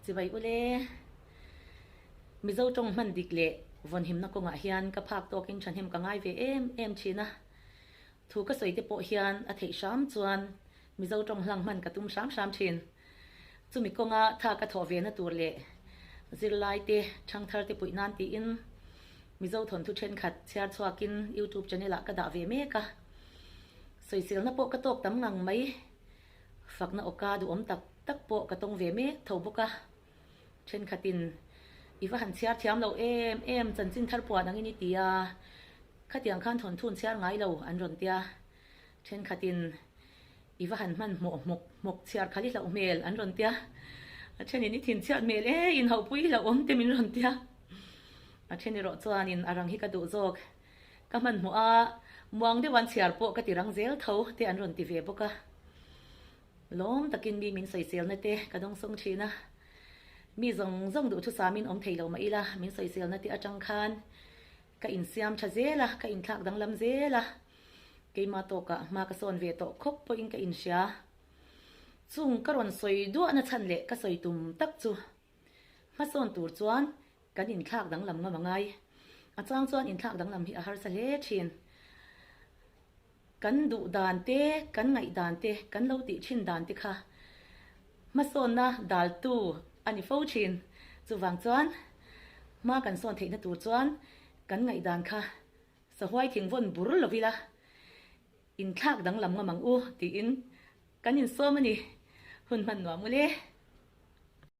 Chibai ule, Mizo tawng hman dik leh vawnhimna kawngah hian ka phak tawkin thahnem ka ngai ve em em thin a. Thu ka sawi te pawh hian a theih hram chuan Mizo tawng hlang hman ka tum hram hram thin. Chumi kawnga tha ka thawh ve na tur leh zirlai te, thangthar te puih nan tiin Mizo thawnthu thenkhat chhiar chhuakin YouTube channel ah ka dah ve mek a. Sawiselna pawh ka tawk tam ngang mai. Fakna awka duhawm tak tak pawh ka tawng ve mek tho bawk a. Thenkhatin i va han chhiar thiam lo em em chanchin thar puan angin i ti a, khatiang khan thawnthu chhiar ngai lo an rawn tia. Thenkhatin i va han hman hmawh hmawk hmawk chhiar khal i hlauh hmel an rawn tia. A thenin i thinchhiat hmel e inhauhpui i hlauh awm te min rawn tia. A then erawh chuanin a rang hi ka duh zawk. Ka hmanhmawh a, muang deuh an chhiar pawh ka ti rang zel tho te an rawn ti ve bawk a. Lawm takin mi min sawiselna te ka dawngsawng thin a. Mi zawng zawng duhthusamin awm thei lo mah ila, min sawiselna te atang khan ka insiam tha zel a, ka inthlak danglam zel a. Keimah tawkah hma ka sawn ve tawh khawp pawhin ka inhria. Chung ka rawn sawi duahna chhan leh ka sawi tum tak chu hmasawn tur chuan Kan inthlak danglam ngam a ngai. A chang chuan inthlak danglam hi a harsa hle thin. Kan duh dan te, kan ngaih dan te, kan lo tih thin dan te kha hmasawnna daltu a ni fo thin. Chuvang chuan hma kan sawn theihna tur chuan kan ngaih dan kha sahuai thing vawn bur lo ila inthlak danglam ngam ang u tiin kan insawm a ni. Hun hman nuam ule.